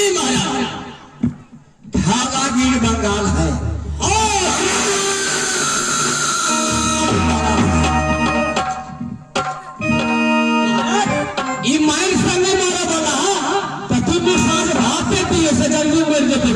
जी महाराज। ढालागीर बंगाल है। ई मार संगे मारा वाला तो दुनू साँझ भाते पिए से जल्दी मर जेतै।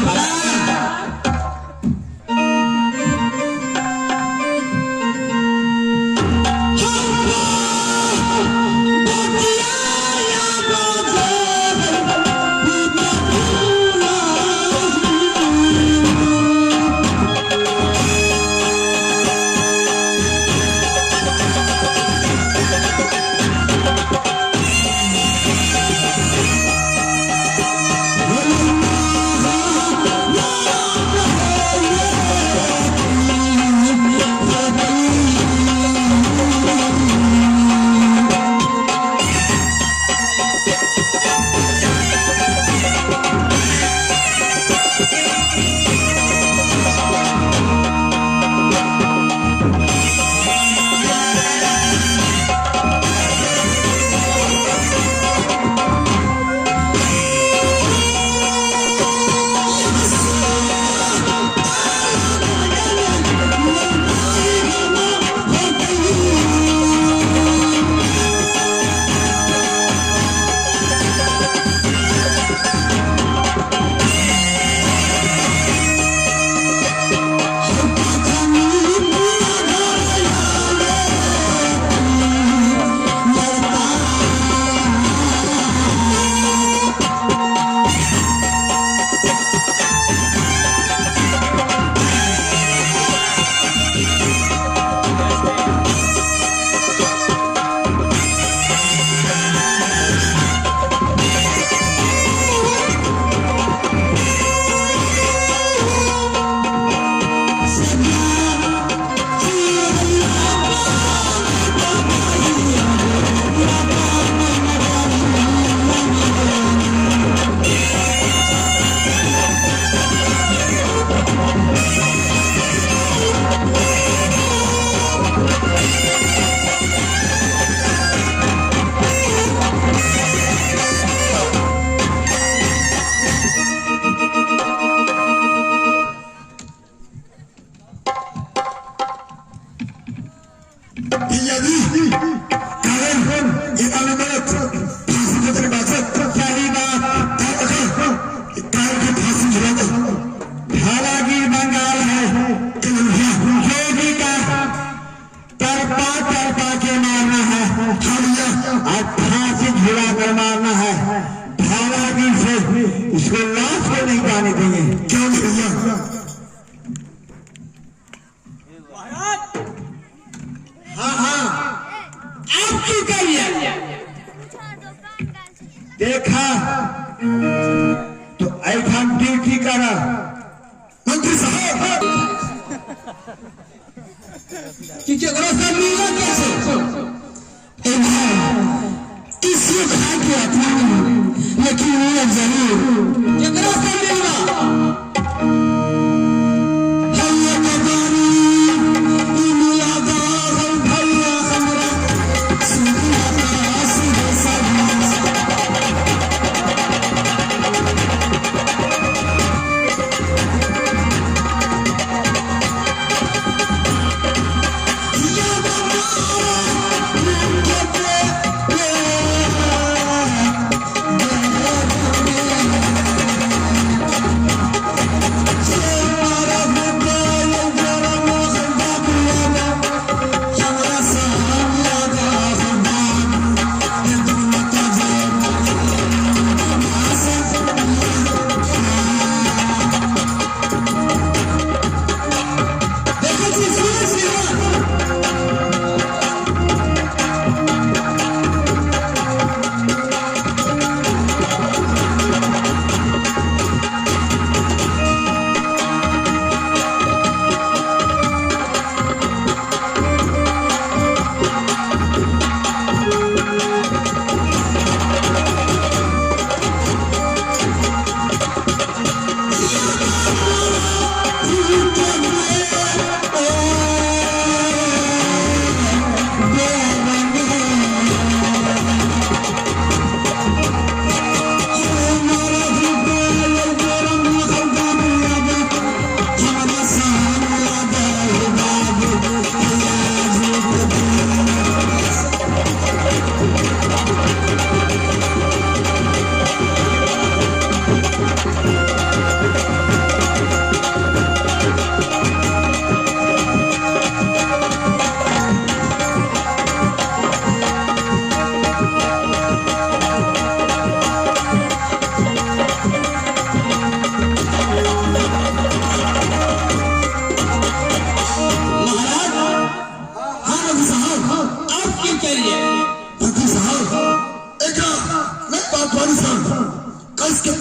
यदि कारण ये अनवरत फांसी देते बाचत सही बात। कारण की फांसी झुला दो। ढालागीर बंगाल है। जोगी का तरपा तरपा के मारना है और फांसी झुला कर मारना है। ढालागीर से इसको लाश को नहीं जाने देंगे। क्यों नहीं भैया? हाँ हाँ, अब की करिए? देखा तो ऐसा ड्यूटी करा। मंत्री साहब, कि केकरो से मिला कैसे? ए भाई, किसी खा के अपना नहीं, लेकिन वो जरूर। केकरो से मिलना? भैया कबारी मिला दार भैया हमरा सुनिया सुबह सब।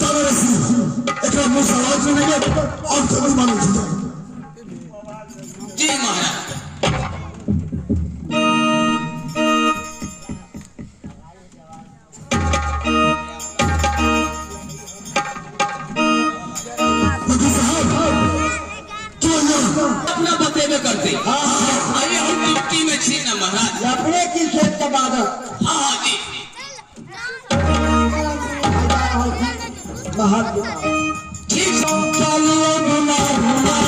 ताना रसी एकरा मुंह से आवाज नहीं गया और जरूर मालूम छी जी महाराज। वकील साहब क्यों ना अपना बतेबे करते। अरे हम ड्यूटी में छी ना महाराज। अपने की खेत के बादल। हाँ हाँ जी। महात्मा ठीक। चलो बिना।